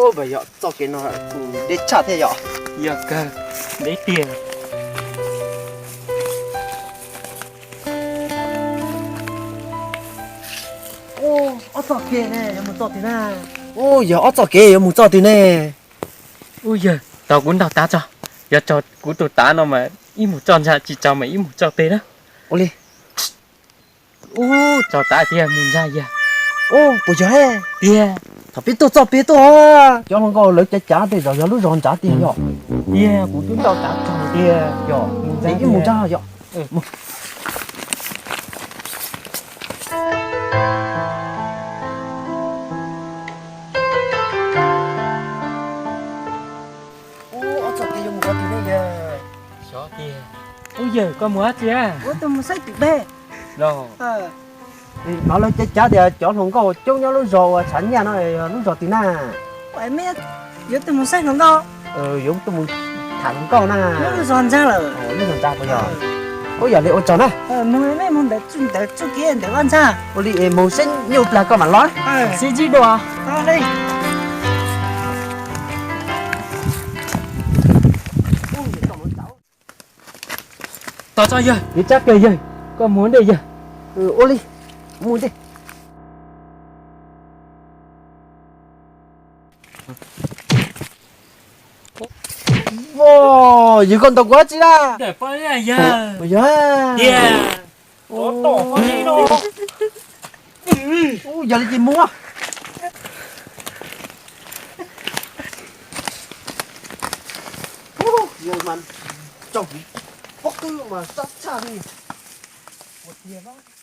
Yog txoj kev no kuj deb tshaj thiab yom. Yog kawg, deb tiag. Ob txoj kev ne, yuav mus txoj twg na? Yog ob txoj kev yuav mus txoj twg ne? Ub yawg, tau kuv ntaus tav tso. Yog tso kuv tus tav no mas ib mus txoj ntsa, tsis tso mas ib mus txoj pem na. Ua li. Ub, tso tav tiag, mus ntsa yawg. Ub, puas yog tiag? Thaum peb tuaj txoj pem tuaj, cov hluas nkauj lawv cav cav tej zaum yog lub zos ntsa tiag yom. Tiag, kuv twb ntaus tav tso tiag. Yog, mus ntsa, ib mus ntsa yom. Ub, ob txoj kev yuav mus qhov twg ne yawg? Xyov tiag. Ub yawg, koj mus dab tsi? Kuv tuaj mus saib tim pem. Los, hnov lawv cav cav tias cov hluas nkauj coob nyob lub zos uas tshav nyaj no yog lub zos twg na? Yuav tuaj mus saib hluas nkauj. Yuav tuaj mus tham hluas nkauj na. Lub zos ntsa lawm. Lub zos ntsa puas yog? Ub, yog li ua tsaug na. Mus, nej mus ntawm txoj kev ntawm vaj ntsa. Ua li es mus seb nyuj plag koj mam los. Sib ntsib dua. Tos tso yawg, kev tsab kiag yawg, koj mus ua ntej yawg. Ua li, mus ntej. Yawg, koj ntaus kuv dab tsi na? Yog, yog li ces mus. Yawg mas tsaug, pob kws mas sab tshaj li. Ua tiag.